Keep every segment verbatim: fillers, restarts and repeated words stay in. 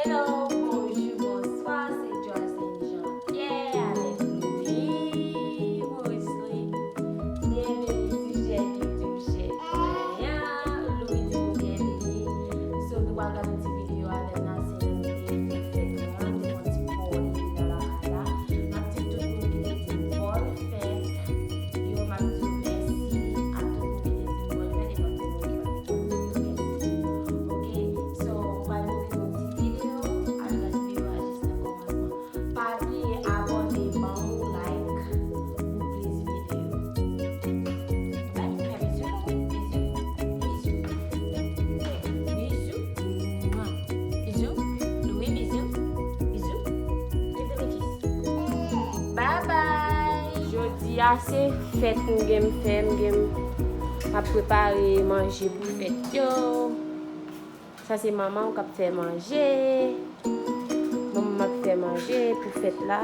Hello, bonjou, bonswa, se Jocelyn Jean-Pierre avèk Louis Mosley. Byenveni sou chèn YouTube Chèk mwen an. Louis di nou byenveni. So, nou pral gade yon ti videyo avèk Nassim ki te fè fèt la, nou fè yon ti party nan lakay la. N ap di tout moun ki te di m bòn fèt yo, m ap di w mèsi a tout moun ki te di m bòn fèt, e m ap di moun ki pa te di m mèsi. Ok, so, m pral montre nou ti videyo, al gade videyo a jis nan kòmansman. Pa bliye abòne, ban m yon like pou plis videyo. Like, fè bizou, bizou, bizou, bizou, bizou, Louis, bizou, bizou, give them a kiss. Bye bye. Jodi a se fèt m gen m fè, m gen m ap prepare manje pou fèt yo. Sa se manman m k ap fè manje. Manman m ap fè manje pou fèt la.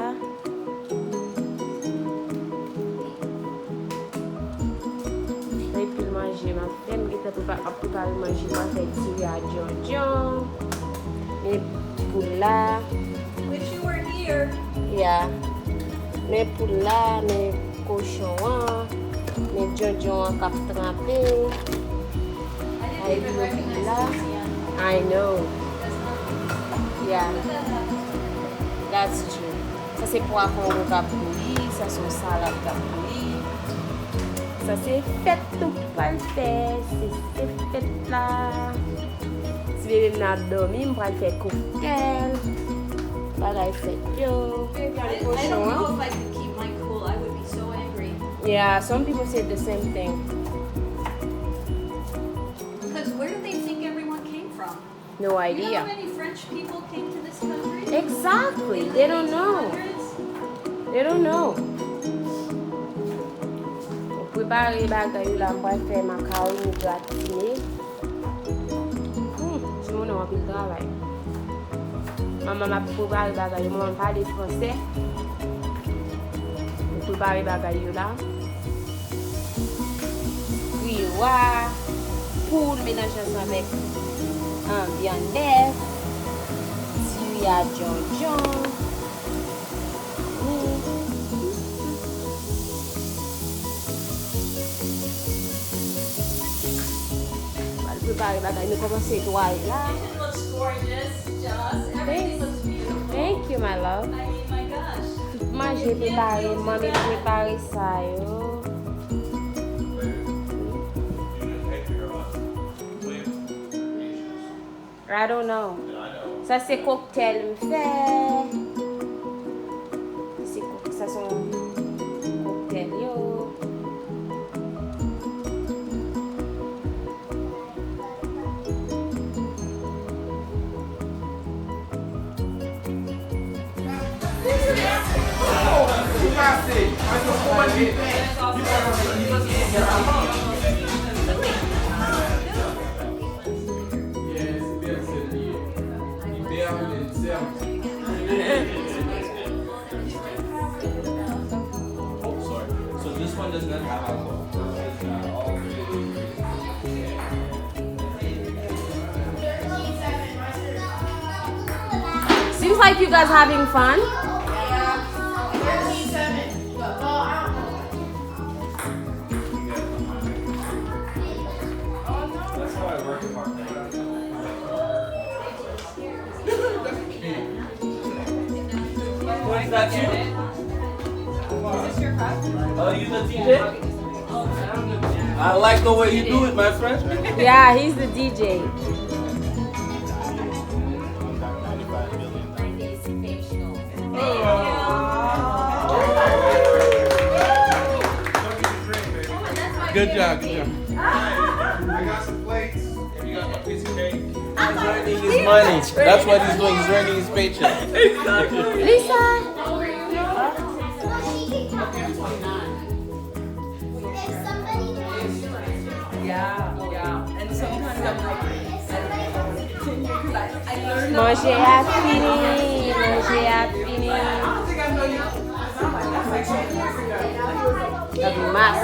Anpil manje m ap fè. M gentan prepa-, ap prepare manje m ap fè diri a djondjon. Men poul la. Wish you were here. Yeah. Men poul la, men kochon an, men djondjon an k ap tranpe. Gade dlo poul la. I know. Yeah. That's true. Sa se pwa kongo k ap bouyi, sa se yon salad k ap bouyi. Sa se fèt nou pral fè, se, se fèt la. Ti bebe m nan ap dòmi, m pral fè koktèl. Bagay fèt yo. Gade kochon an. I, I don't know if I could keep my cool. I would be so angry. Yeah, some people said the same thing. Because where do they think everyone came from? No idea. You know how many French people came to this country? Exactly. They don't know. They don't know. Mwen prepare bagay yo la, m pral fè makawoni gratine. Hmm, timoun yo anpil travay. Manman m ap prepare bagay yo, manman m pale fransè. Mwen prepare bagay yo la. Griyo a, poul melanje ansanm avèk, ah, vyann bèf, diri a djondjon. Wi. Pral prepare bagay, nou kòmanse netwaye la. Kitchen looks gorgeous, Joss. Everything looks beautiful. Thank you, my love. I mean, my gosh. Tout manje prepare, manmi prepare sa yo. I don't know. Sa se koktèl m fè. Sa se kok-, sa se yon koktèl yo. Oh, sorry. So this one does not have alcohol. Seems like you guys having fun. That's how I work in my Is that you? Is this your cup? Are you the D J? I like the way you do it, my friend. Yeah, he's the D J. Good job, good job. I got some plates. He's earning his money. That's what he's doing. He's earning his paycheck. Lisa. Yeah, yeah. And sometimes I'm like, I don't know. Manje a fini, manje a fini. Gade mas.